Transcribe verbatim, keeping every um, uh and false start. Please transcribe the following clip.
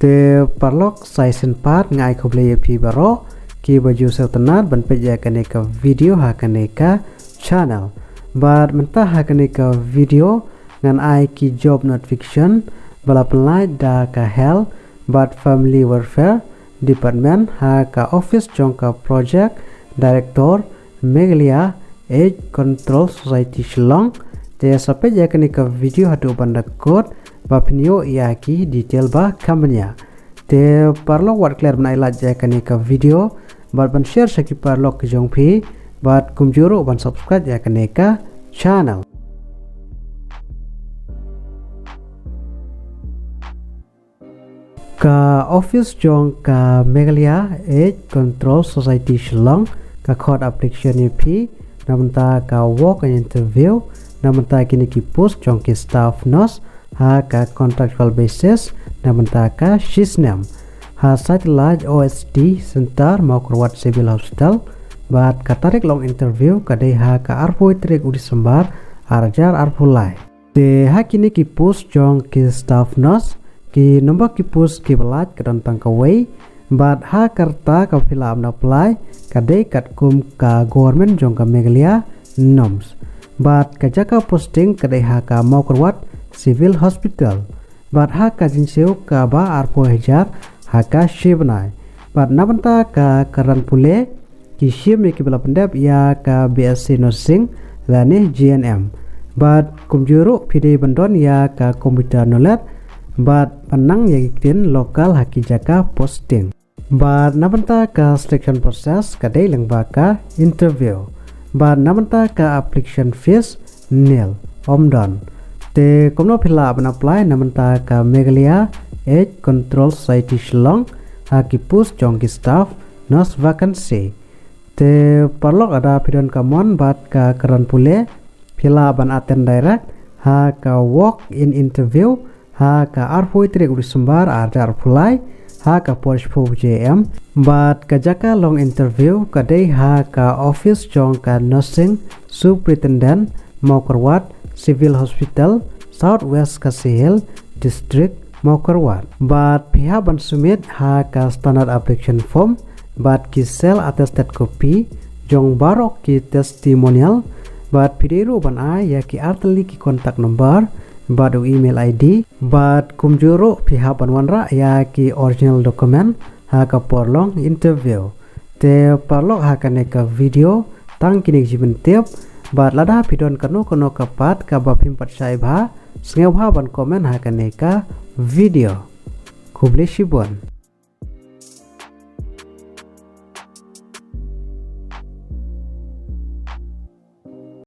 Te paralok, sa shisien pat nga ai khublei ïa phi baroh kiba ju sngewtynnad ban peit ïa kane ka video ha kane ka channel. Bad mynta ha kane ka video ngan ai ki job notification ba la pynlait da ka Health bad Family Welfare Department ha ka office jong ka Project Director, Meghalaya AIDS Control Society, Shillong. Te sa peit ïa kane ka video haduh ban da kut ba phin ïoh ïa ki detail ba kham bniah. Te paralok, wat klet ban ai like ïa kane ka video bad ban share sha ki paralok ki jong phi, bad kumjuh ruh ban subscribe ïa kane ka channel. Ka office jong ka Meghalaya AIDS Control Society, Shillong ka khot application ïa phi na bynta ka walk-in interview na bynta kine ki post jong ki staff nurse ha ka contractual basis na bynta ka shisnem ha Satellite O S D Center, Mawkyrwat Civil Hospital. Bad ka tarik long interview ka dei ha ka arphew tarik u December ar hajar arphew lai. Te ha kine ki post jong ki staff nurse, ki number ki post kiba lait ka don tang kawei. Bad ha ka rta kaba phi lah ban apply ka dei katkum ka government jong ka Meghalaya norms. Bad ka jaka posting ka dei ha ka Mawkyrwat Civil Hospital. Bad ha ka jingsiew kaba arphew hajar ha ka shi bnai. Bad na bynta ka kyrdan pule, ki shim ïa kiba la pyndep ïa ka B S C Nursing lane G N M. Bad kumjuh ruh phi dei ban don ïa ka computer knowledge bad ban nang ïa ki ktien local ha ki jaka posting. Bad na bynta ka selection process ka dei lyngba ka interview. Bad na bynta ka application fees, nil, ym don. Te kumno phi lah ban apply na bynta ka Meghalaya AIDS Control Society, Shillong ha ki post jong ki staff nurse vacancy. Te paralok, lada phi don ka mon bad ka kyrdan pule, phi lah ban attend direct ha ka walk-in interview ha ka arphew tarik u December ar hajar arphew lai ha ka por shiphew baje A M. Bad ka jaka long interview ka dei ha ka office jong ka Nursing Superintendent, Mawkyrwat Civil Hospital, South West Khasi Hills District, Mawkyrwat. Bad phi hap ban submit ha ka standard application form bad ki self attested copy jong baroh ki testimonial. Bad phi dei ruh ban ai ïa ki artylli ki contact number bad u email I D. Bad kumjuh ruh phi hap ban wanrah ïa ki original document ha ka por long interview. Te paralok, ha kane ka video tang kine ki jingpyntip. Bad lada phi don kano kano ka pat kaba phim pat shai bha, sngewbha ban comment ha kane ka video. Khublei shibun.